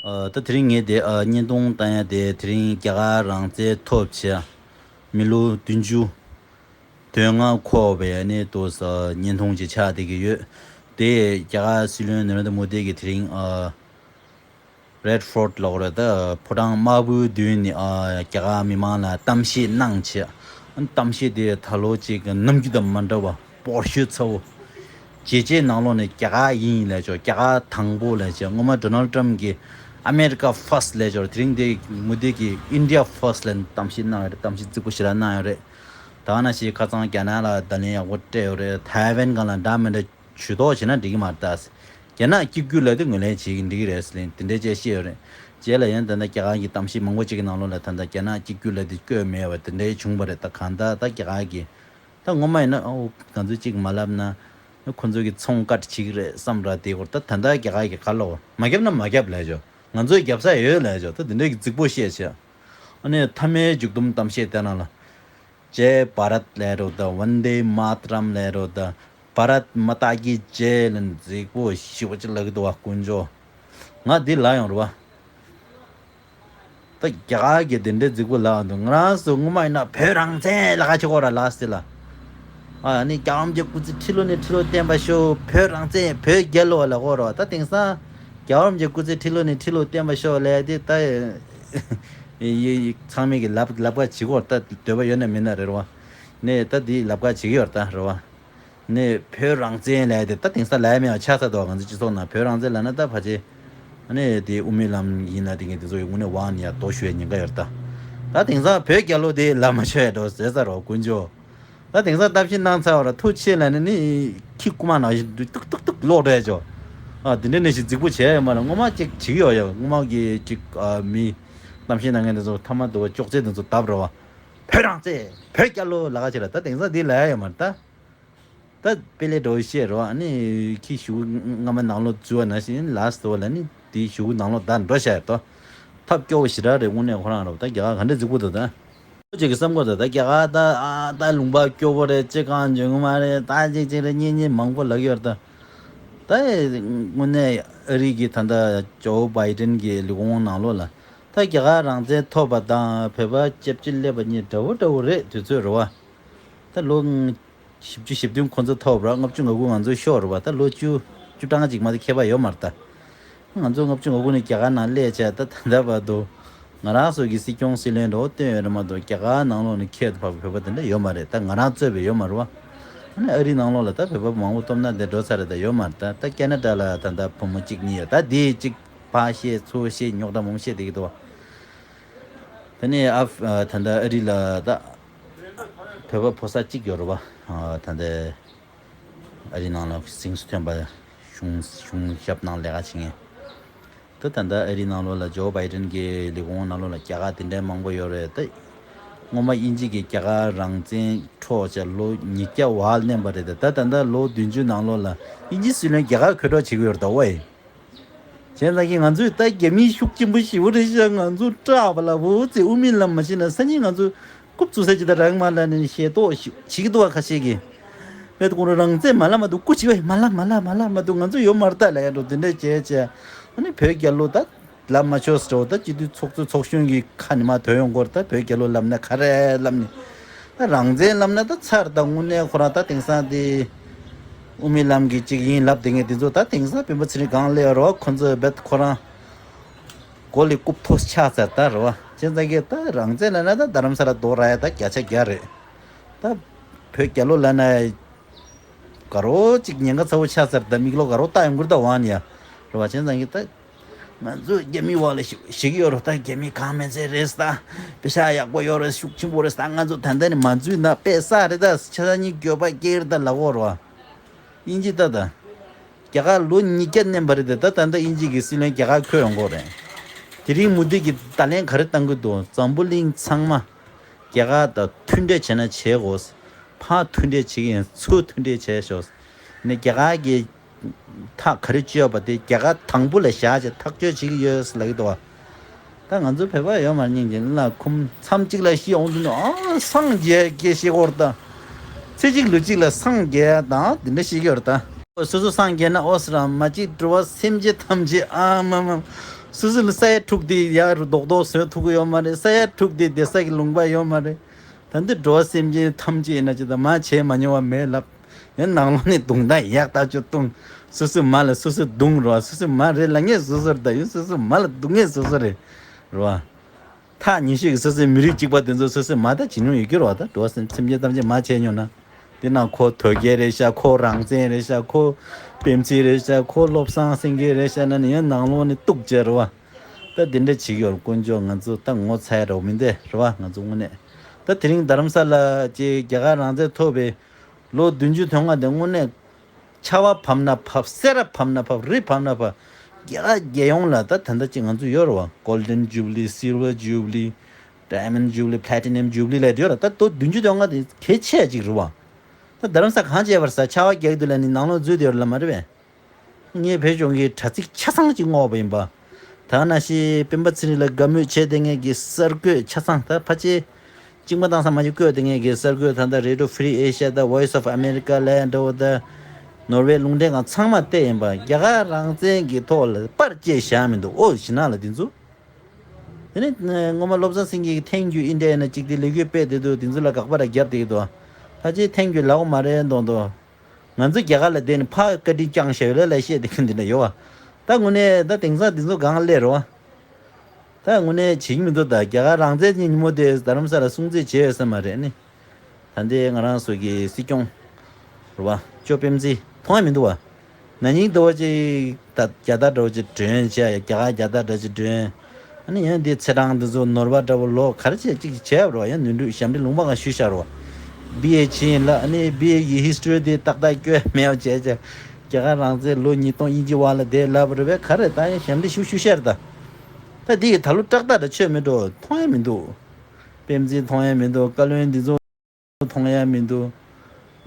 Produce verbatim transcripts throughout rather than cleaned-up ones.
ཨ། ད་དེ་རིང་ངས་དེ་ཨ་བརྙན་ཐུང་བཏང་ཡ་དེ་དེ་རིང་རྒྱ་གར་རང་བཙན་ཐོབ་བྱས་མི་ལོ་བདུན་ཅུ་དོན་ལྔ་འཁོར་བའི་གནས་ཐོག་ས་བརྙན་ཐུང་ཅིག་ཆགས་བསྡད་ཀྱི་ཡོད། དེ་རྒྱ་གར་སྲིད་བློན་ནེ་རེན་དྲ་མོ་དི་གིས་དེ་རིང་ཨ་རེད་ཕོར་ཊི་ལབ་དགོས་རེད། ད་ཕོ་བྲང་དམར་པོའི་མདུན་ནས་ཨ་རྒྱ་གར་མི་མང་ལ་གཏམ་བཤད་གནང་བྱས། གཏམ་བཤད་དེ་ད་ལོ་ཅིག་ནམ་རྒྱུན་དང་མ་འདྲ་བ་སྤོབས་ཤུགས་ཚ་བོ། རྒྱལ་སྤྱིའི་ནང་ལོགས་ནས་རྒྱ་གར་ཡིན་ལབ་ཆོག་རྒྱ་གར་དང་པོ་ལབ་བྱས། སྔོན་མ་ཌོ་ནལ་ཊམ་གྱིས་ཨ་མེ་རི་ཀ་ཕར་སི་ཊི་ལབ་ཆོག་དེ་རིང་དེ་མོ་དི་གིས་ཨིན་ཌི་ཡ་ཕར་སི་ཊི་ལབ་གཏམ་བཤད་གནང་ཡོད་རེད། གཏམ་བཤད་རྫིག་པོ་ཞེ་དྲག་གནང་ཡོད་རེད། ད་ག་ནང་བཞིན་ཁ་སང་རྒྱ་ནག་ལ་བརྡ་ལན་ཡག་པོ་སྤྲད་ཡོད་རེད། ཐའེ་ཝན་སྒང་ལ་འདྲ་མི་འདྲ་ཇུས་གཏོགས་བྱས་ན་འགྲིག་གི་མ་རེད་ད། རྒྱ་ནག་གཅིག་གྱུར་ལབ་དེ་ངོས་ལེན་བྱེད་ཀྱི་འགྲིག་གི་རེད་ཟེར་དེ་འདྲའི་བཅས་བཤད་ཡོད་རེད། རྗེས་ལ་ཡང་ད་ལྟ་རྒྱ་གར་གྱི་གཏམ་བཤད་མང་པོ་ཅིག་གི་ནང་ལོགས་ལ་ད་ལྟ་རྒྱ་ནག་གཅིག་གྱུར་ལབ་དེ་བཀོད་མེད་པ་དེ་འདྲའི་བྱུང་བ་རེད། ད་གང་ལྟར་ད་རྒྱ་གར་གྱི་ད་ངོ་མ་ཡིན་ན་ཨོ་ང་ཚོས་ཅིག་མ་ལབ་ན་ཁོ་ཚོ་གི་ཚོང་བཀག་བྱེད་ཀྱི་རེད་བསམ་ར་དེ་སྐོར་ད་ད་ལྟ་རྒྱ་གར་གྱི་ག་ལོག་མ་རྒྱབ་ན་མ་རྒྱབ་ལབ་ཆོག་ང་ཚོས་རྒྱབ་ས་ཡོད་ལབ་ཆོག་ད་དེ་འདྲའི་གི་རྫིག་པོ་བཤད་བྱས། ཨ་ནི་མཐའ་མའི་མཇུག་སྡོམ་གཏམ་བཤད་དེ་ནང་ལ། जय भारत ལབ་རོགས་དང་། वंदे मातरम ལབ་རོགས་དང་། भारत माता की जय ལབ་རྫིག་པོ་ཞེ་པོ་ཅིག་ལབ་ཀྱི་འདུག་བ་དཀོན་མཆོག་ང་འདི་ལབ་ཡོང་རེད་བ། ད་རྒྱ་གར་གྱི་འདི་འདྲའི་རྫིག་པོ་ལབ་འདུག་ང་རང་ཚོ་སྔོན་མ་ཡིན་ན་བོད་རང་བཙན་ལབ་ཁ་ཆེ་གོ་ར་ལབ་སྲིད་ལ། ཨ་ནི་རྒྱལ་བ་རིན་པོ་ཆེའི་སྐུ་ཚེ་ཁྲི་ལོ་ནས་ཁྲི་ལོ་བརྟན་པར་ཤོག་བོད་རང་བཙན་བོད་རྒྱལ་ལོ་ལབ་གོ་ར་བ། ད་དེང་སང་རྒྱལ་བ་རིན་པོ་ཆེའི་སྐུ་ཚེ་ཁྲི་ལོ་ནས་ཁྲི་ལོ་བརྟན་པར་ཤོག་ལབ་དེ་ད། ཡི་ཡི་ཚང་མས་ཀྱི་ལབ་ལབ་ཀ་བྱེད་ཀྱི་ཡོད་རེད་ད། འདོད་པ་ཡོད་ན་མེད་ན་རེད་བ། ནས་ད་འདི་ལབ་ཀ་བྱེད་ཀྱི་ཡོད་རེད་ད་རེད་བ། ནས་བོད་རང་བཙན་ལབ་དེ་ད་དེང་སང་ལབ་ཡ་མེད་པ་ཆགས་ཚར་འདུག་ང་ཚོ་སྤྱི་ཚོགས་ནང་བོད་རང་བཙན་ལབ་ན་ད་ཕལ་ཆེར་ཨ་ནི་དེ་དབུ་མའི་ལམ་ཡིན་ན་དེ་ངས་དེ་ཚོ་ཡི་དངོས་གནས་དབང་ནས་ཡ་རྡོ་གཞུ་ཡ་ཉེན་ཁ་ཡོད་རེད་ད། ད་དེང་སང་བོད་རྒྱལ་ལོ་དེ་ལབ་མ་ཆོག་ཡ་འགྲོ་ཟེར་ས་རོ་དཀོན་མཆོག་ད་དེང་སང་གཏམ་བཤད་གནང་ཚར་བ་ར་ཐུགས་ཆེ་ལབ་ནས་ནི་ཁྱི་རྐུན་མ་ནང་བཞིན་ཏུག་ཏུག་ཏུག་ལོག་འགྲོ་ཡ་ཆོག་ཨ་དེ་འདྲ་ནས་ཞིག་རྫིག་པོ་བྱས་ཡོད་མ་རེད། སྔོན་མ་ཅིག་བྱེད་ཀྱི་ཡོད་ཡ། སྔོན་མ་གི་ཅིག་ཨ་མི་གཏམ་བཤད་གནང་མཁན་དེ་ཚོ་ཐ་མ་དུ་བ་ཅོག་ཙེ་དེ་ཚོ་བརྡབ་ར་བ། བོད་རང་བཙན་བོད་རྒྱལ་ལོ་ལབ་ཀ་བྱེད་ལ་ད་དེང་སང་འདི་ལབ་ཡ་ཡོད་མ་རེད་ད། ད་དཔེ་ལས་འགྲོ་བཤད་རོགས་ཨ་ནི་ཁྱི་གཞུག་སྔ་མ་ནང་ལོགས་འཛུལ་བ་ན་བཞིན་ལ་སྟོ་ལ་ནི་དེའི་གཞུག་ནང་ལོགས་ད་འགྲོ་བཤད་དོ། ཐབས་སྐྱོ་བོ་ཞེ་དྲག་རེད་དངོས་གནས་ཁོ་རང་རོགས་ད་རྒྱ་གར་ག་འདྲ་རྫིག་པོ་འདུག་ད། ཁོ་ཅིག་གི་བསམ་གོ་ད་ད་རྒྱ་གར་ད་ཨ་ད་ལུང་པ་སྐྱོ་བོ་རེད་ཅི་གང་འཇོན་གི་མ་རེད་ད་ཅིག་ཅིག་རེད་གཉིས་གཉིས་མང་པོ་ལབ་ཡོད་ད། ད་དངོས་གནས་ཨ་རི་གི་ད་ད་ཇོ་བྷའི་ཌེན་གི་ལས་ཁུངས་ནང་ལོགས་ལ་ད་རྒྱ་གར་རང་བཙན་ཐོབ་པ་དང་བོད་པ་སྐྱབས་བཅོལ་སླེབས་པ་གཉིས་འདྲ་བོ་འདྲ་བོ་རེད་དུས་ཚོད་རེད་བ། ད་ལོ་བཞི་བཅུ་ཞེ་བདུན་ཁོ་ཚོ་ཐོབ་ར་ལྔ་བཅུ་ང་དགུ་ང་ཚོ་ཤོར་བ་ད་ལོ་བཅུ་བཅུ་གྲངས་ཅིག་མ་གཏོགས་ཁྱད་པར་ཡོད་མ་རེད་ད། ང་ཚོ་ལྔ་བཅུ་ང་དགུ་ནས་རྒྱ་གར་ནང་སླེབས་བྱས་ད་ད་ལྟ་བར་དུ་ང་རང་ཚོ་གི་སྲིད་སྐྱོང་སྲིད་བློན་འགྲོ་བསྟན་ཡོད་རེད་མ་གཏོགས་རྒྱ་གར་ནང་ལོགས་ནས་ཁྱད་དུ་འཕགས་པའི་བོད་པ་དེ་འདྲ་ཡོད་མ་རེད་ད། ང་རང་གཙོས་པའི་ཡོད་མ་རེད་བ། ཨ་ནི་ཨ་རི་ནང་ལོགས་ལ་ད་བོད་པ་མང་པོ་སྟོབས་ན་དེ་འགྲོ་ཚར་རེད་ད་ཡོད་མ་རེད་ད། ད་ཁེ་ན་ཌ་ལ་ད་ད་བུ་མོ་གཅིག་གཉིས་ཡོད་ད་དེ་གཅིག་ཕར་བཤད་ཚུར་བཤད་རྙོག་དྲ་མང་པོ་བཤད་བསྡད་ཀྱི་འདུག་བ། ད་ནི་ཨ་ད་ལྟ་ཨ་རི་ལ་ད་བོད་པ་ཕོ་གསར་གཅིག་ཡོད་རེད་བ། ད་ལྟ་ཨ་རི་ནང་ལ་གཟེངས་སུ་ཐོན་པ་གཞུང་གཞུང་ཞབས་ནང་ལས་ཀ་བྱེད་མཁན། ད་ད་ལྟ་ཨ་རི་ནང་ལོགས་ལ་ཇོ་བྷའི་ཌེན་གྱི་ལས་ཁུངས་ནང་ལོགས་ལ་རྒྱ་གར་དེ་འདྲའི་མང་པོ་ཡོད་རེད་ད། སྔོན་མ་དབྱིན་ཇི་གིས་རྒྱ་གར་རང་བཙན་འཕྲོག་བྱས་ལོ་ཉིས་བརྒྱ་བར་གནོན་པ་རེད་ད། ད་ད་ལྟ་ལོ་བདུན་ཅུ་ནང་ལོགས་ལ་དབྱིན་ཇི་སྲིད་བློན་རྒྱ་གར་གོད་འགྲོ་བྱེད་ཀྱི་ཡོད་རེད་ད་ཝེ། བྱས་ཙང་གི་ང་ཚོས་ད་རྒྱ་མིའི་ཤུགས་ཆེན་པོ་ཞེ་པོ་རེད་ཤག་ང་ཚོ་སྐྲག་པ་ལ་བུ་ཚེ་དབུ་མའི་ལམ་མ་ཤེས་ན་སང་ཉིན་ང་ཚོ་རྐུབ་བཙུགས་ས་ཅིག་ད་རག་མ་ལ་ནས་ཤེས་རྟོགས་ཤིག་བྱེད་ཀྱི་འདུག་བ། ཁ་ཤས་ཀྱིས་བེད་ཁོང་རང་རང་བཙན་མ་ལབ་མ་འདུག་སྐུ་བྱེད་བས་མ་ལབ་མ་ལབ་མ་ལབ་མ་འདུག་ང་ཚོ་ཡོད་མ་རེད་ད་ལབ་ཡ་འགྲོ་དེ་འདྲ་བྱས་བྱས་ཨ་ནི་བོད་རྒྱལ་ལོ་ད་ལབ་མ་ཆོག་ཟེར་འགྲོ་ད་སྤྱི་འཐུས་ཚོགས་གཙོ་ཚོགས་གཞོན་གྱི་ཁ་ནས་མ་ཐོན་ཡོང་གོ་རེད་ད། བོད་རྒྱལ་ལོ་ལབ་ན་ག་རེ་ལབ་ནས། ད་རང་བཙན་ལབ་ན་ད་ཚར་ད་དངོས་གནས་ཁོ་རང་ད་དེང་སང་དེ་དབུ་མའི་ལམ་གྱི་གཅིག་ཡིན་ལབ་དེ་ངས་དེ་ཚོ་ད་དེང་སང་སྤེན་པ་ཚེ་རིང་གང་སླེབས་རོགས་ཁོ་ཚོས་རྦད་ཁོ་རང་གོ་ལི་རྐུབ་ཐོག་ཆགས་ཚར་ད་རེད་བ། བྱས་ཙང་གི་ད་རང་བཙན་ལབ་ན་ད་རྡ་རམ་ས་ལ་རྡོ་ར་ཡ་ད་བརྒྱ་ཆ་བརྒྱ་རེད། ད་བོད་རྒྱལ་ལོ་ལབ་ན་དགའ་རོགས་གཅིག་ཉེན་ཁ་ཚ་བོ་ཆགས་ཚར་ད་མིག་ལོག་དགའ་རོགས་ལྟ་ཡོང་གི་རེད་ད་ཝང་ཡ་རེད་བ། བྱས་ཙང་གི་ད། ང་ཚོ་རྒྱ་མི་བ་ལ་ཞིག་ཞིག་ཡོད་རོ་ད་རྒྱ་མི་གང་མེད་ཚེ་རེད་ད། པེ་ཤ་ཡག་པོ་ཡོད་རེད་ཤུགས་ཆེན་པོ་རེད་ད། ང་ཚོ་ད་ལྟ་ནས་མ་འཛུལ་ན་པེ་ས་རེད་ད་ཆ་ས་གཉིས་འགྱོད་པ་སྐྱེ་རེད་ད་ལ་གོ་རོ། དབྱིན་ཇི་ད་ད། རྒྱ་གར་ལོ་ཉིས་བརྒྱ་གནས་པ་རེད་ད་ད་ད་ལྟ་དབྱིན་ཇི་གི་སྲིད་བློན་རྒྱ་གར་ཁོས་ཡོང་གོ་རེད། དེ་རིང་མུ་དེ་གི་ད་ལན་ག་རེ་བཏང་གི་འདུག་འཛམ་བུ་གླིང་ཚང་མ་རྒྱ་གར་ད་མཐུན་འབྲེལ་བྱས་ན་བྱེད་དགོས། ཕར་མཐུན་འབྲེལ་བྱེད་ཀྱི་ཡིན་ཚུར་མཐུན་འབྲེལ་བྱས་ཤོག་ནས་རྒྱ་གར་གི་ཐག་ག་རེ་གཅོད་པ་དེ་རྒྱ་གར་དང་པོ་ལ་བཞག་བྱས་ཐག་གཅོད་བྱེད་ཀྱི་ཡོད་ཟེར་ལབ་ཀྱི་འདུག་བ། ད་ང་ཚོ་བོད་པ་ཡོད་མ་རེད་སྙིང་རྗེ་ལ་ཁུམ་མཚམས་གཅིག་ལ་ཤི་འོང་དུས་ནི་ཨ་སངས་རྒྱས་སྐད་ཤེས་གོ་ར་ད། ཚེ་གཅིག་ལུས་གཅིག་ལ་སངས་རྒྱས་དང་དེ་འདྲ་ཤེས་ཀྱི་ཡོད་ར་ད། སོ་སོ་སངས་རྒྱས་ན་ཨོ་སི་ར་མ་གཅིག་འགྲོ་བ་སེམས་ཅན་ཐམས་ཅད་ཨ་མ་མ། སོ་སོ་ལ་ས་ཡ་དྲུག་དེ་ཡར་རྡོག་རྡོག་བཟོས་ཐུབ་ཀྱི་ཡོད་མ་རེད། ས་ཡ་དྲུག་དེ་བསྡད་ས་གི་ལུང་པ་ཡོད་མ་རེད། ད་འདི་འགྲོ་བ་སེམས་ཅན་ཐམས་ཅད་ཡིན་ན་ཅི་ད་མ་བྱས་མ་མྱོང་བ་མེད་ལབ། ཡང་ནང་ལོགས་ནས་རྡུང་ད་ཡག་ལྟ་ཅོ་བཏུང་། སོ་སོའི་མ་ལ་སོ་སོས་རྡུང་རོགས། སོ་སོའི་མ་རེད་ལབ་མཁན་སོ་སོ་རེད། ད་ཡིན་སོ་སོའི་མ་ལ་རྡུང་མཁན་སོ་སོ་རེད། རོགས། ཐག་ཉེ་ཤོས་ཀྱི་སོ་སོའི་མི་རིགས་གཅིག་པ་དེ་ཚོ་སོ་སོའི་མ་ད་བྱེད་མྱོང་ཡོད་ཀྱི་རོགས། ད་འགྲོ་བ་སེམས་ཅན་ཐམས་ཅད་མ་བྱས་མྱོང་ན། དེ་ན་ཁོ་དོལ་རྒྱལ་རེད་ཤག་ཁོ་རང་བཙན་རེད་ཤག་ཁོ་བསྟན་འཛིན་རེད་ཤག་ཁོ་བློ་བཟང་སེང་གེ་རེད་ཤག་ན་ནི་ཡང་ནང་ལོགས་ནས་གཏུག་བྱས་རོགས། ད་དེ་འདྲ་བྱེད་ཀྱི་ཡོད། དཀོན་མཆོག་ང་ཚོ་ད་ངོ་ཚ་ཡ་རོགས་མི་འདས་རོགས། ང་ཚོ་དངོས་གནས་ད་དེ་རིང་རྡ་རམ་ས་ལ་ཅིག་རྒྱ་གར་རང་བཙན་ཐོབ་པའི་ལོ་བདུན་ཅུ་དོན་ལྔ་དེ་དངོས་གནས། ཆར་པ་བབས་ན་བབས། སེར་བ་བབས་ན་བབས། རི་བབས་ན་བབས། རྒྱ་གར་རྒྱལ་ཡོངས་ལ་ད་ད་ལྟ་ཅིག་ང་ཚོ་ཡོད་རེད་བ། Golden Jubilee, Silver Jubilee, Diamond Jubilee, Platinum Jubilee ལབ་ཡོད་རེད། ད་ལོ་བདུན་ཅུ་དོན་ལྔ་དེ་གལ་ཆེ་ཅིག་རེད་བ། ད་རྡ་རམ་ས་གང་བྱས་པར་ས་ཆར་པ་རྒྱག་དུས་ལ་ནི་ནང་ལོགས་འཛུལ་བསྡད་ཡོད་རེད་ལ་མ་རེད་པས། ངས་བོད་ལྗོངས་ཀྱི་དྲ་ཚིགས་ཆ་ཚང་གཅིག་བསྔོགས་པ་ཡིན་པ། ད་ནང་བཞིན་སྤེན་པ་ཚེ་རིང་ལ་དགའ་མོས་བྱས་བསྡད་མཁན་གྱི་གསར་འགོད་ཆ་ཚང་ད་ཕལ་ཆེར་གཅིག་མ་བཏང་ས་མ་གཅིག་བཀོད་བསྡད་མཁན་གྱི་གསར་འགོད་ད་ལྟ་Radio Free Asia དང་Voice of America ལབ་ཡ་འདྲ་བོ་དང་། ནོར་ཝེ་རླུང་འཕྲིན་ཁང་ཚང་མ་བལྟས་ཡིན་པ། རྒྱ་གར་རང་བཙན་གྱི་ཐོག་ལ་པར་བཅད་བཞག་མི་འདུག་ཨོ་ཞེ་ན་ལ་དེ་ཚོ། དེ་ནས་སྔོན་མ་བློ་བཟང་སེང་གེ་གིས་Thank you India ཡིན་ན་གཅིག་དེ་ལས་འགུལ་སྤེལ་བསྡད་འདུག་དེ་ཚོ་ལ་དགག་པ་ར་རྒྱབ་བསྡད་ཀྱི་འདུག་ཕལ་ཆེར་Thank you ལབ་ཀྱི་མ་རེད་མདོག་མདོག་ང་ཚོ་རྒྱ་གར་ལ་བསྡད་ནས་ཕར་བཀའ་དྲིན་བསྐྱངས་བཞག་ཡོད་ལ་ལ་བཤད་བསྡད་མཁན་འདི་འདྲ་ཡོད་བ། ད་དངོས་གནས་ད་དེང་སང་འདི་ཚོ་སྒང་སླེབས་རེད་བ། ད་དངོས་གནས་བྱེད་ཀྱི་མི་འདུག་ད་རྒྱ་གར་རང་བཙན་གྱི་ཉིན་མོ་དེ་རྡ་རམ་ས་ལ་སྲུང་བརྩི་བྱས་ཡོད་ས་མ་རེད་ནི། ད་ལྟའི་ང་རང་ཚོ་གི་སྲིད་སྐྱོང་རེད་བ། ཅོ་པེམ་ཙི་མཐོང་ཡ་མི་འདུག་བ། ན་ནིང་ཟླ་བ་གཅིག་ད་རྒྱལ་དར་འདྲ་བོ་ཅིག་སྒྲོན་བྱས། རྒྱ་གར་རྒྱལ་དར་འདྲ་ཅིག་སྒྲོན། ཨ་ནི་ཡང་འདི་ཚེས་གྲངས་འདི་ཚོ་ནོར་བ་འདྲ་བོ་ལོ་ག་རེ་བྱས་ཅིག་བྱས་པ་རེད་བ། ཡང་ནོར་འཁྲུལ་ཞབས་འདྲེན་ལུང་པ་གང་ཞུས་བཞག་རེད་བ། བི་ཨེ་བྱས་ཡིན་ལ་ཨ་ནི་བི་ཨེ་གི་ཧིས་ཊོ་རི་དེ་ཏག་ཏག་བཀོད་མེད་པ་བྱས་བྱས། རྒྱ་གར་རང་བཙན་ལོ་ཉིས་སྟོང་དབྱིན་ཇི་བ་ལ་དེ་ལབ་པ་རེད་བས། ག་རེ་ད་ཡང་ཞབས་འདྲེན་ཞུ་ཞུ་ཤར་ད། ད་འདི་ཡི་ད་ལོ་སྐྲག་ཐག་ད་ཆོད་མེད་འགྲོ། མཐོང་ཡ་མི་འདུག་སྤེན་ཚེ་མཐོང་ཡ་མི་འདུག་བཀའ་བློན་འདི་ཚོ་མཐོང་ཡ་མི་འདུག་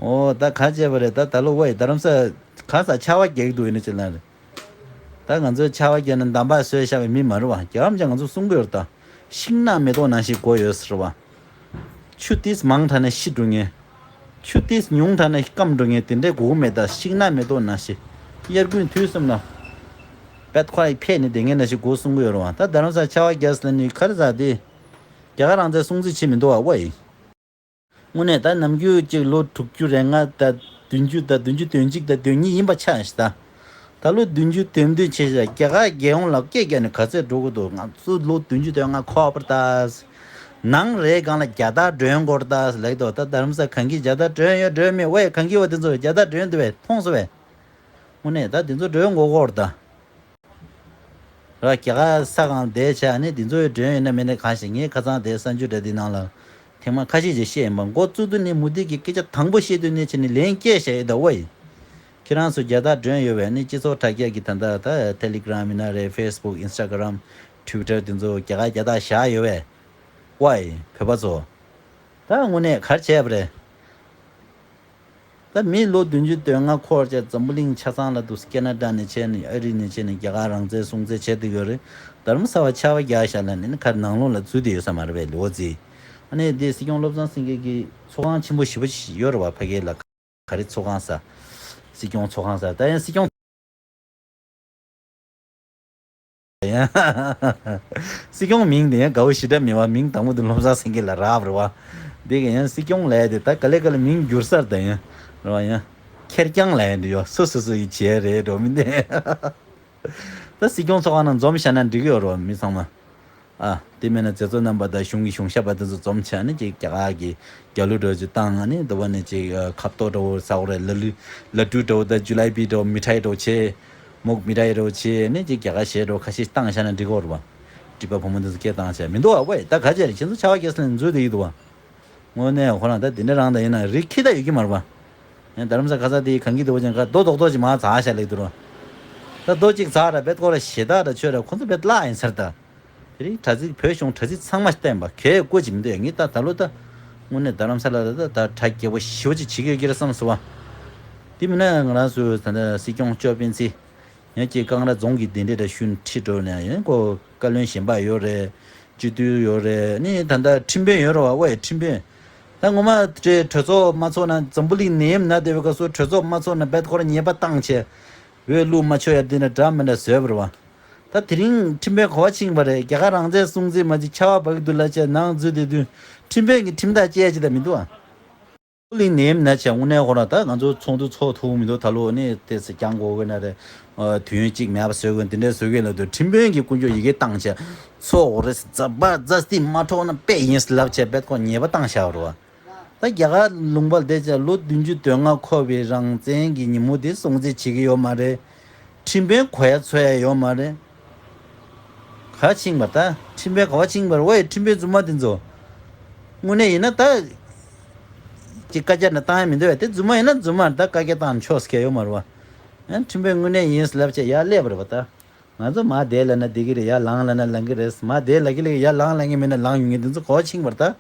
ཨོ་ད་ག་བྱས་པ་རེད། ད་ད་ལོ་ཝེ་རྡ་རམ་ས་ག་ས་ཆར་པ་རྒྱག་གི་འདུག་ཡིན་ན་ཅི་ལ་རེད། ད་ང་ཚོས་ཆར་པ་རྒྱག་ན་འདམ་བག་བཟོས་བཞག་པའི་མི་མ་རེད་བ། རྒྱ་གར་མི་ང་ཚོ་གསུང་གི་ཡོད་རེད་ད། ཤིང་ནགས་མེ་ཏོག་ནང་བཞིན་དགོས་ཡོད་ཟེར་བ། ཆུ་ཏིས་མང་དྲགས་ནས་ཤི་འགྲོ་ངེས། ཆུ་ཏིས་ཉུང་དྲགས་ནས་སྐམ་འགྲོ་ངེས་དེ་འདྲའི་དགོས་མེད་ད། ཤིང་ནགས་མེ་ཏོག་ནང་བཞིན། དབྱར་དགུན་དུས་གསུམ་ལ། པད་ཁ་ཡི་ཕེབས་ནས་བསྡད་མཁན་ནང་བཞིན་དགོས་གསུང་གི་ཡོད་རེད་བ། ད་རྡ་རམ་ས་ཆར་པ་རྒྱག་ཟེར་ནི་ག་རེ་ཟ་དེ། རྒྱ་གར་རང་བཙན་སྲུང་བརྩི་བྱེད་མི་འདུག་བ་ཝེ། དངོས་གནས་ད་ནམ་རྒྱུན་གཅིག་ལོ་དྲུག་ཅུ་རེ་ལྔ་ད་བདུན་ཅུ་ད་བདུན་ཅུ་དོན་གཅིག་ད་དོན་གཉིས་ཡིན་པ་ཆགས་ཤག་ད། ད་ལོ་བདུན་ཅུ་དོན་བདུན་ཆེ་ཤག་རྒྱ་གར་རྒྱལ་ཡོངས་ལ་སྐད་རྒྱག་ནས་ག་ཚོད་འགྲོ་གི་འདུག་ང་ཚོ་ལོ་བདུན་ཅུ་དོན་ལྔ་འཁོར་བར་ལྟ། ནང་རེའི་སྒང་ལ་རྒྱལ་དར་སྒྲོན་དགོས་རེད་ད་ལབ་ཀྱི་འདུག་ད་རྡ་རམ་ས་གངས་སྐྱིད་རྒྱལ་དར་སྒྲོན་ཡོད་སྒྲོན་མེད་ཝེ། གངས་སྐྱིད་བ་དེ་ཚོ་རྒྱལ་དར་སྒྲོན་འདུག་བས། མཐོང་སོང་བས། དངོས་གནས་ད་དེ་ཚོ་སྒྲོན་དགོས་ཀྱི་རེད་ད། ར་རྒྱ་གར་ས་སྒང་བསྡད་བྱས་ནི་འདི་ཚོའི་སྒྲོན་ཡོད་ན་མེད་ན་གང་ཤེས། ངས་ཁ་སང་དེ་གསར་འགྱུར་འདྲ་འདི་ནང་ལ་ཐེངས་མ་ཁ་ཤས་ཅིག་བཤད་ཡིན་པ། འགོ་བཙུགས་དུས་ནས་མུ་མཐུད་ཀྱི་སྐད་ཆ་དང་པོ་བཤད་དུས་ནས་བྱས་ནས་ལན་སྐྱེལ་བྱས་ཡོད་ད་ཝེ། ཁྱེད་རང་ཚོ་རྒྱལ་དར་སྒྲོན་ཡོད་པས་ནི་སྤྱི་ཚོགས་དྲ་རྒྱ་གི་ད་ལྟ་ད་Telegram ཡིན་ན་རེད། Facebook, Instagram, Twitter དེ་ཚོ་རྒྱ་གར་རྒྱལ་དར་བཞག་ཡོད་པས། ཝེ་བོད་པ་ཚོ། ད་དངོས་གནས་ག་རེ་བྱས་པ་རེད། ད་མི་ལོ་བདུན་ཅུ་དོན་ལྔ་འཁོར་བྱས་འཛམ་བུ་གླིང་ཆ་ཚང་ལ་འདུག་ཀེ་ན་ཌ་ནས་བྱས་ནས་ཨ་རི་ནས་བྱས་ནས་རྒྱ་གར་རང་བཙན་སྲུང་བརྩི་བྱས་བསྡད་ཡོད་རེད། རྡ་རམ་ས་བ་ཆར་པ་རྒྱག་བཞག་ལ་ནི་ཁར་ནང་ལོགས་ལ་འཛུལ་བསྡད་ཡོད་ས་མ་རེད་པས་ལོ་ཙི། ཨ་ནི་འདི་སྲིད་སྐྱོང་བློ་བཟང་སེང་གེ་གི་ཚོགས་ཁང་ཆེན་པོ་ཞེ་པོ་ཞིག་ཡོད་རེད་བ་ཕ་གི་ལ། ག་རེ་ཚོགས་ཁང་ཟེར། སྲིད་སྐྱོང་ཚོགས་ཁང་ཟེར། ད་ཡང་སྲིད་སྐྱོང་ཡང་། སྲིད་སྐྱོང་མིང་དེ་ཡང་དགའ་བོ་ཞེ་དྲག་མེད་པ། མིང་དང་པོ་དེ་བློ་བཟང་སེང་གེ་ལ་རག་པ་རེད་བ། དེ་ག་ཡང་སྲིད་སྐྱོང་ལབ་ཡ་དེ་ད་ག་ལེ་ག་ལེ་མིང་འགྱུར་ས་རེད་ད་ཡང་། རེད་བ་ཡང་། ཁེར་རྐྱང་ལབ་ཡ་འདི་ཡོད། སོ་སོ་སོ་ཡི་བྱས་རེད་འགྲོ་མི་འདི། ད་སྲིད་སྐྱོང་ཚོགས་ཁང་ནང་འཛོམས་བཞག་ན་འགྲིག་གི་ཡོད་རེད་བ་མི་ཚང་མ། ཨ། དེ་མིན་ན་མཛད་གཙོ་རྣམ་པ་དང་གཞུང་གི་གཞུང་ཞབས་པ་དེ་ཚོ་འཛོམས་བྱས་ནས་ཅིག་རྒྱ་གར་གྱི་རྒྱ་གླུ་འདྲ་བོ་ཅིག་བཏང་ནས་འདི་བ་ནས་ཅིག་ཨ། ཁ་བཏོག་འདྲ་བོ་ཟ་དགོས་རེད། ལ་ལུ་ལ་ཏུ་འདྲ་བོ་དང་ཇུ་ལའི་བི་འདྲ་བོ་མི་ཐའི་འདྲ་བོ་བྱས། མོག་མི་ཐའི་འདྲ་བོ་བྱས་ནས་ཅིག་རྒྱ་གར་གཞས་འདྲ་བོ་ཁ་ཤས་བཏང་བཞག་ན་འགྲིག་གི་རེད་བ། སྒྲིག་པ་བུ་མོ་དེ་ཚོ་སྐད་བཏང་བྱས་མི་འདུག་བ། ཝེ་ད་ག་བྱས་རེད། ཁྱེད་ཚོ་ཆར་པ་རྒྱག་ས་ནས་འཛུལ་བསྡད་ཀྱི་འདུག་བ། དངོས་གནས་ཁོ་རང་ད་དེ་འདྲ་རང་ད་ཡིན་ན་རི་ཁྱི་ད་ཡོད་ཀྱི་མ་རེད་པ། ཡང་རྡ་རམ་ས་ག་ས་དེའི་གངས་སྐྱིད་དེ་བོ་ཅན་ག་རྡོ་རྡོག་རྡོག་ཅིག་མར་འཛག་བཞག་ལེགས་འདུག་རོ། ད་རྡོ་གཅིག་འཛག་ར་བེད་ཁོ་ར་ཞེ་དྲག་ར་ཆོད་ར་ཁོ་ཚོ་བེད་གླག་ཡིན་ཚར་ད། དེ་རིང་དྲ་ཚིགས་བོད་གཞུང་དྲ་ཚིགས་ཚང་མ་བལྟས་པ་གས་བཀོད་ཅིག་མི་འདུག་ཡ། ངས་ད་ད་ལོ་ད་དངོས་གནས་རྡ་རམ་ས་ལ་ད་ད་གྲ་རྒྱས་པོ་ཞེ་པོ་ཅིག་བྱེད་ཀྱི་ཡོད་ཀྱི་རེད་བསམ་སོང་བ། དེ་མིན་ན་ང་རང་ཚོའི་ད་ལྟ་སྲིད་སྐྱོང་ཅོ་པིན་ཚི། ཡང་ཅིག་ཀང་ར་རྫོང་གི་དེ་འདྲས་འདྲ་ཞུ་ཁྲིད་འགྲོ་ནས་ཡང་ཁོ་བཀའ་བློན་གཞན་པ་ཡོད་རེད། སྤྱི་འཐུས་ཡོད་རེད། ནི་ད་ལྟ་ཁྲིམས་དཔོན་ཡོད་རེད་བ། ཝེ་ཁྲིམས་དཔོན། ད་ངོ་མ་དེ་གྲོས་ཚོགས་མ་ཚོགས་ན་འཛམ་བུ་གླིང་ནད་ཡམས་ན་བསྡད་པའི་སྐབས་སུ་གྲོས་ཚོགས་མ་ཚོགས་ན་བེད་ཁོ་ར་ཉེས་པ་བཏང་བྱས། འོས་བླུག་མ་ཆོག་ཡ་འདི་འདྲ་འདྲ་མི་འདྲ་བཟོས་པ་རེད་བ། ད་དེ་རིང་ཁྲིམས་དཔོན་ག་པར་ཕྱིན་པ་རེད། རྒྱ་གར་རང་བཙན་སྲུང་བརྩི་མ་བྱེད་ཆར་པ་བབས་ཀྱི་འདུག་ལབ་བྱས་ནང་འཛུལ་བསྡད་དུས་ཁྲིམས་དཔོན་གྱིས་ཁྲིམས་ཐག་བཅད་ཅི་ད་མི་འདུག་ཨ། ཨོ་གླིང་ནེམ་ན་བྱས་དངོས་གནས་ཁོ་རང་ད་ང་ཚོ་ཚོགས་འདུ་ཚོགས་ཐུབ་མི་འདུག་ད་ལོ་ནི་ཏོག་ཙམ་རྒྱང་གོ་དགོས་ན་རེད། དུས་ཡུན་གཅིག་མེད་པ་བཟོ་དགོས་འདི་འདྲས་བཟོ་དགོས་ལབ་དུས་ཁྲིམས་དཔོན་གྱིས་དཀོན་མཆོག་ཡི་གེ་བཏང་བྱས་ཚོགས་དགོས་རེད། ཛ་བ་ཛ་སྟི་མ་འཕྲོག་ན་དཔེ་ཡིན་ལབ་བྱས་དཔེ་ཁོ་ཉེས་པ་བཏང་བཞག་རོ། ད་རྒྱ་གར་ལུང་པ་བསྡད་ཙང་ལོ་བདུན་ཅུ་དོན་ལྔ་འཁོར་བའི་རང་བཙན་གྱི་ཉིན་མོ་དེ་སྲུང་བརྩི་བྱེད་ཀྱི་ཡོད་མ་རེད། ཁྲིམས་དཔོན་གོ་ཡ་འཚོལ་ཡ་ཡོད་མ་རེད། ག་ཕྱིན་པ་ད། ཁྲིམས་དཔོན་ག་པར་ཕྱིན་པ་རེད། ཁྲིམས་དཔོན་རྫུན་མ་དེ་ཚོ། དངོས་གནས་ཡིན་ན་ད། ཅིག་བཀའ་རྒྱ་ནས་བཏང་ཡ་མི་འདུག་བས། དེ་རྫུན་མ་ཡིན་ན་རྫུན་མ་རེད། ད་བཀའ་རྒྱ་བཏང་ཆོག་ཟེར་མཁན་ཡོད་མ་རེད་བ། ཡང་ཁྲིམས་དཔོན་དངོས་གནས་ཡིན་ལབ་བྱས་ཡར་སླེབས་པ་རེད་བ་ད། ང་ཚོ་མར་བསྡད་ལབ་ན་བསྡད་ཀྱི་རེད། ཡར་ལངས་ལབ་ན་ལངས་ཀྱི་རེད། མར་བསྡད་ལབ་ཀྱི་ལབ་ཀྱི་ཡར་ལངས་ལབ་མཁན་མེད་ན་ལངས་ཡོང་མཁན་དེ་ཚོ་ག་པར་ཕྱིན་པ་རེད་ད།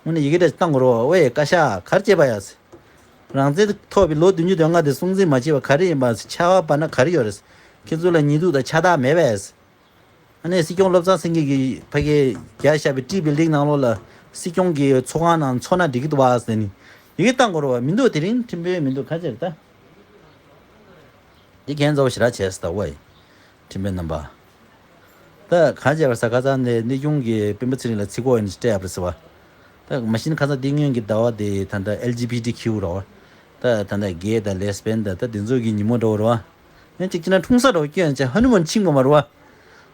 དངོས་གནས་ཡི་གེ་འདྲ་བཏང་དགོས་རེད་བ། ཨོའི་བཀའ་ཤག་ག་རེ་བྱས་པ་ཡ། རང་བཙན་ཐོབ་པའི་ལོ་བདུན་ཅུ་དོན་ལྔ་དེ་སྲུང་བརྩི་མ་བྱས་པ་ག་རེ་ཡིན་པ། ཆར་པ་བབས་ན་ག་རེ་ཡོད་རེད། ཁྱེད་ཚོ་ལ་ཉི་གདུགས་དང་ཆར་ཐག་མེད་པས། ཨ་ནི་སྲིད་སྐྱོང་བློ་བཟང་སེང་གེ་གིས་ཕ་གིར་རྒྱག་བཞག་པའི་ཊི་བིལ་ཌིང་ནང་ལོགས་ལ་སྲིད་སྐྱོང་གི་ཚོགས་ཁང་ནང་འཚོགས་ན་འགྲིག་གི་འདུག་བ་ཟེར་ནས་ཡི་གེ་བཏང་དགོས་རེད་བ། མི་འདུག་དེ་རིང་ཁྲིམས་དཔོན་མི་འདུག་ག་རེ་བྱས་རེད་ད། འདི་ཁྱེད་ཚོ་ཞེ་དྲག་བྱས་སོང་ད་ཝེ། ཁྲིམས་དཔོན་རྣམ་པ། ད་གང་བྱས་པར་ས་ཁ་སང་ནས་གནས་ཆུང་གི་སྤེན་པ་ཚེ་རིང་ལ་ཚིག་གོ་ཡིན་སྤྲད་པར་ཟེར་བ། ད་མ་གཞི་ནས་ཁ་སང་འདི་སྔོན་གྱི་ཟླ་བ་དེ་ད་ལྟ་ཨེལ་ཇི་བི་ཊི་ཁྱུ་རོ། ད་ད་ལྟ་གེ་དང་ལེ་སི་བན་དང་ད་དེ་ཚོ་གི་ཉིན་མོ་འདྲ་བོ་རོ། ཡང་གཅིག་བྱས་ན་འཁྲུངས་ས་འདྲ་བོ་སྐྱོན་བྱས་ཧ་ནུ་མན་ཕྱིན་པ་མ་རེད་བ།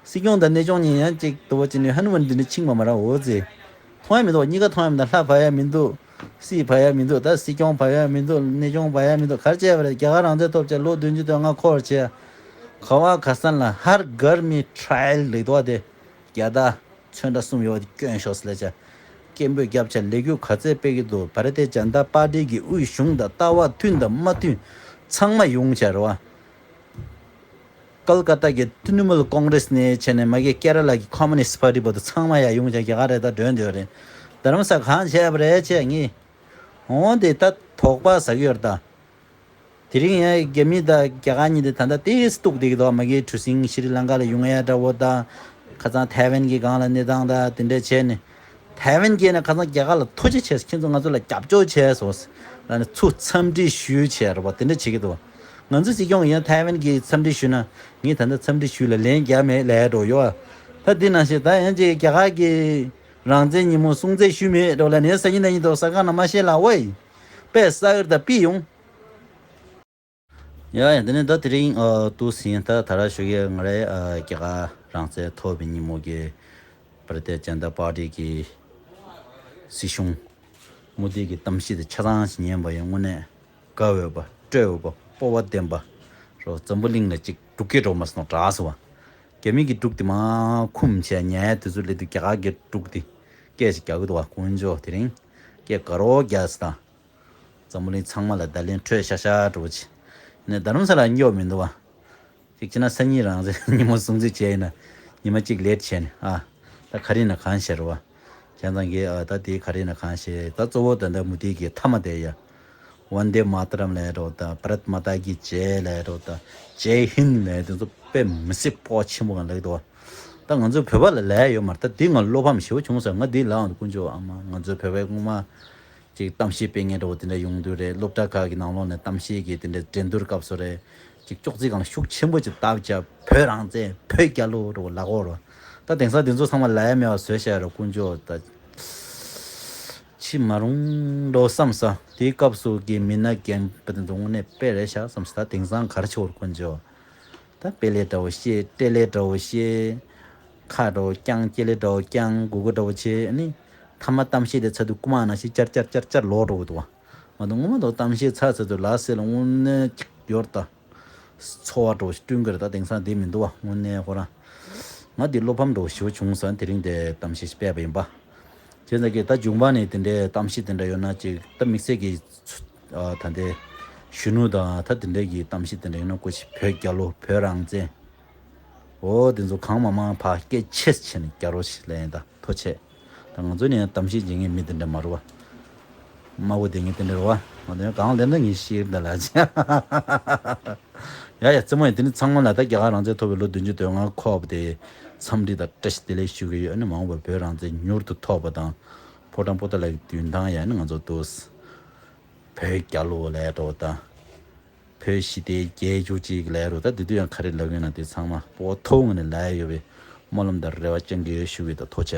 སྲིད་སྐྱོང་དང་གནས་ཆུང་གཉིས་ཡང་གཅིག་དུ་བ་གཅིག་ནས་ཧ་ནུ་མན་འདི་འདྲ་ཕྱིན་པ་མ་རེད། འོ་ཙི། མཐོང་ཡ་མི་འདུག་གཉིས་ཀ་མཐོང་ཡ་མི་འདུག་ལྷ་བབས་ཡ་མི་འདུག་སྲིད་བབས་ཡ་མི་འདུག་ད་སྲིད་སྐྱོང་བབས་ཡ་མི་འདུག་གནས་ཆུང་བབས་ཡ་མི་འདུག་ག་རེ་བྱས་པ་རེད། རྒྱ་གར་རང་བཙན་ཐོབ་བྱས་ལོ་བདུན་ཅུ་དོན་ལྔ་འཁོར་བྱས། ག་བ་ག་ས་ལ་ཧར་གར་མི་ཊ་ར་ཡལ་ལེགས་དོ་དེ། རྒྱ་དར་ཚོན་ཁྲ་གསུམ་ཡོད་པ་དེ་སྐྱོན་ཤོག་ཟེར་ལས་བྱས། སྐད་འབོད་བརྒྱབ་བྱས་ལས་འགུལ་ག་ཚད་སྤེལ་གྱི་འདུག་བྷ་ར་ཏི་ཇན་ཏ་པར་ཏི་གི་དབུས་གཞུང་དང་ལྟ་བ་མཐུན་དང་མ་མཐུན་ཚང་མ་ཡོང་བྱས་རེད་བ། ཀལ་ཀ་ཏ་གི་ཏི་ནི་མུལ་ཀོང་རེས་ནས་བྱས་ནས་མ་གི་ཀེ་ར་ལ་གི་ཁོ་མུ་ནིསྟ་པར་ཏི་བར་དུ་ཚང་མ་ཡར་ཡོང་བྱས་རྒྱ་གར་རེད་ད་སྒྲོན་འདོད་རེད། རྡ་རམ་ས་གང་བྱས་པ་རེད་བྱས་ངས། འོང་དེ་ད་དོགས་པ་ཟ་གི་ཡོད་རེད་ད། དེ་རིང་ཡང་རྒྱ་མི་དང་རྒྱ་གར་གཉིས་དེ་ད་ལྟ་ཏིས་གཏུག་བསྡད་ཀྱི་འདུག་མ་གི་གྲུ་གཟིངས་ཤྲི་ལང་ཀ་ལ་ཡོང་ཡ་འདྲ་བོ་དང་། ཁ་སང་ཐའེ་ཝན་གྱི་སྒང་ལ་གནས་སྟངས་དང་དེ་འདྲ་བྱས་ནས། ཐའེ་ཝན་གྱིས་ན་ཁ་སང་རྒྱ་གར་ལ་ཐུགས་རྗེ་ཆེ། ཁྱེད་ཚོ་ང་ཚོ་ལ་རྒྱབ་སྐྱོར་བྱས་སོང་། ལ་ནི་ཚུར་འཚམས་འདྲི་ཞུས་བྱས་རེད་པ་དེ་འདྲ་བྱེད་ཀྱི་འདུག་ང་ཚོ་སྲིད་སྐྱོང་གིས་ཡང་ཐའེ་ཝན་གྱིས་འཚམས་འདྲི་ཞུས་ན་ངས་ད་ལྟ་འཚམས་འདྲི་ཞུས་ལ་ལན་རྒྱག་མེད་ལབ་འགྲོ་ཡོད། ད་འདི་ནང་བཞིན་ད་ཡང་ཅིག་རྒྱ་གར་གྱི་རང་བཙན་ཉིན་མོ་སྲུང་བརྩི་ཞུས་མེད་འགྲོ་ལ་ནི་སང་ཉིན་གནངས་ཉིན་དུ་ས་ཁང་ནང་མ་ཤེས་ལ་ཝེ། པས་ས་ཡོར་ད་པི་ཡོང་། ཡ་ཡ་འདི་ནི་ད་དེ་རིང་ཨ་ཏུ་སིན་ད་ད་ར་ཞུ་གི་ང་རའི་ཨ་རྒྱ་གར་རང་བཙན་ཐོབ་པའི་ཉིན་མོ་གི་བྷ་ར་ཏི་ཇན་ཏ་པར་ཏི་གི་སྲིད་གཞུང་མོ་དི་གི་གཏམ་བཤད་དེ་ཆ་ཚང་ཞིག་ཉན་པ་ཡང་དངོས་གནས་དགའ་འོས་པ་སྤྲོ་འོས་པ་སྤོབས་པ་ལྡན་པ་རོ། འཛམ་བུ་གླིང་ལ་གཅིག་འགྲོ་སྐད་འགྲོ་མ་སོང་གྲགས་སོང་བ། རྒྱ་མི་གི་འབྲུག་དེ་མ་ཁུམ་བྱས་ཉལ་དུས་ཚོད་སླེབས་དུས་རྒྱ་གར་གི་འབྲུག་དེ་སྐད་ཅིག་རྒྱག་གི་འདུག་བ། དཀོན་མཆོག་དེ་རིང་སྐད་དགའ་རོགས་རྒྱག་སི་དང་། འཛམ་བུ་གླིང་ཚང་མ་ལ་བརྡ་ལན་འཕྲོད་ཤག་ཤག་འགྲོ་བྱས་ནས་རྡ་རམ་ས་ལ་སྙོབ་མི་འདུག་བ། གཅིག་བྱས་ན་སང་ཉིན་རང་བཙན་ཉིན་མོ་སྲུང་བརྩི་བྱས་ཡིན་ན་ཉི་མ་གཅིག་ལེ་ཊི་བྱས་ནས་ཨ་ད་ག་རེ་ཡིན་ན་གང་ཤར་བ། བྱས་ཙང་གི་ཨ་ད་དེ་ག་རེ་ཡིན་ན་གང་ཤར། ད་གཙོ་བོ་ད་ལྟ་མུ་དེ་གི་མཐའ་མ་དེ་ཡ། ཝན་དེ་མ་ཏ་རམ་ལབ་རོགས་དང་བྷ་རད་མ་ཏ་ཀི་ཇེ་ལབ་རོགས་དང་ཇེ་ཧིན་ལབ་དེ་ཚོ་དཔེ་མི་སྲིད་སྤོབས་ཆེན་པོ་གང་ལབ་འདུག་བ། ད་ང་ཚོ་བོད་པ་ལ་ལབ་ཡོད་མ་རེད། ད་འདི་ང་བློ་ཕམ་ཞེ་པོ་བྱུང་སོང་། ང་འདི་ལབ་འོང་དུས་དཀོན་མཆོག་ཨ་མ་ང་ཚོ་བོད་པའི་སྔོན་མ་ཅིག་གཏམ་བཤད་སྤེལ་མཁན་འདྲ་བོ་དེ་འདྲ་ཡོང་དུས་རེད། སློབ་གྲྭ་ཁག་གི་ནང་ལོགས་ནས་གཏམ་བཤད་ཀྱི་དེ་འདྲ་འགྲན་བསྡུར་སྐབས་སུ་རེད། ཅིག་ཅོག་ཙེ་སྒང་ལ་ཤུགས་ཆེན་པོ་ཅིག་བཏབ་བྱས་བོད་རང་བཙན་བོད་རྒྱལ་ལོ་འདྲ་བོ་ལབ་ཀྱི་ཡོད་རེད། ད་དེང་སང་དེ་ཚོ་ཚང་མ་ལབ་ཡ་མེད་པ་བཟོས་བཞག་རེད། དཀོན་མཆོག་ད་ཕྱི་མ་རུང་འགྲོ་བསམ་ས། དེའི་སྐབས་སུ་གི་མི་སྣ་རྒན་པ་དེ་ཚོ་དངོས་གནས་དཔེ་རེད་ཤག་བསམ་ས། ད་དེང་སང་ག་རེ་བྱེད་དགོས་རེད་དཀོན་མཆོག་ད་དཔེ་ལས་འདྲ་བོ་བཤད་སྤྲེལ་ལས་འདྲ་བོ་བཤད། ཁ་འདྲ་བོ་བརྐྱང་སྐྱེ་ལས་འདྲ་བོ་བརྐྱང་གུ་གུ་འདྲ་བོ་བྱེད་ནི། མཐའ་མ་གཏམ་བཤད་དེ་ཚར་དུས་རྐུ་མ་ནང་བཞིན་ཅར་ཅར་ཅར་ཅར་ལོག་འགྲོ་གི་འདུག་བ། མ་གཏོགས་ངོ་མ་འདུག་གཏམ་བཤད་ཚར་ཚར་དུས་ལ་སེ་ལ་དངོས་གནས་ཅིག་ཡོད་རེད་ད། ཚོར་བ་འདྲ་བོ་ཞིག་བསྐྲུན་གི་རེད། ད་དེང་སང་དེ་མི་འདུག་བ། དངོས་གནས་ཁོ་རང་ང་དེ་བློ་ཕམ་འདྲ་བོ་ཞེ་པོ་བྱུང་སོང་། དེ་རིང་དེ་གཏམ་བཤད་ཞིག་སྤེལ་བ་ཡིན་པ། བྱས་ཙང་གི་ད་མཇུག་མ་ནས་དེ་འདྲའི་གཏམ་བཤད་དེ་འདྲ་ཡོད་ན་ཅིག་ད་དམིགས་བསལ་གྱི་ཚུ་ཨ་ད་འདྲའི་གཞོན་ནུ་དང་ད་དེ་འདྲའི་གི་གཏམ་བཤད་དེ་འདྲ་ཡོད་ན་སྐུ་མཁྱེན་བོད་རྒྱལ་ལོ་བོད་རང་བཙན་འོ་དེ་ཚོ་གང་མང་མང་ཕར་སྐད་ཆེ་བྱས་ནས་རྒྱག་རོགས་ཞེས་ལན་ཡིན། ད་ཐུགས་རྗེ་ཆེ། ད་ང་ཚོ་ནི་གཏམ་བཤད་བྱེད་མཁན་མི་དེ་འདྲ་མ་རེད་བ། དམའ་བོ་དེ་ངས་དེ་འདྲ་རེད་བ། ང་ཚོ་ཡང་གང་ལེན་ན་ངས་ཤེས་ད་ལ་ཅི། ཡ་ཡ་རྩེད་མོ་ཡིན། དེ་ནི་ཚང་མ་ལ་ད་རྒྱ་གར་རང་བཙན་ཐོབ་པའི་ལོ་བདུན་ཅུ་དོན་ལྔ་འཁོར་བ་དེ་འཚམས་འདྲི་དང་བཀྲ་ཤིས་བདེ་ལེགས་ཞུ་གི་ཡོད། ཨ་ནི་མ་འོངས་པར་བོད་རང་བཙན་མྱུར་དུ་ཐོབ་པ་དང་ཕོ་བྲང་པོ་ཏཱ་ལའི་མདུན་ཐང་ཡ་ནི་ང་ཚོ་འདུག་སེ་བོད་རྒྱལ་ལོ་ལབ་འགྲོ་དང་། བོད་ཞི་བདེའི་རྒྱལ་གྱུར་ཅིག་ལབ་རུང་ད་དེ་དུས་ཡང་ག་རེ་ལབ་ཡོད་ན་དེ་ཚང་མ་སྤོ་བོ་ཐུགས་དགོངས་ནས་ལབ་ཡོད་པའི་སྨོན་ལམ་དང་རེ་བ་བཅངས་ཀྱི་ཡོད་ཞུ་གི་ད་ཐུགས་རྗེ་ཆེ།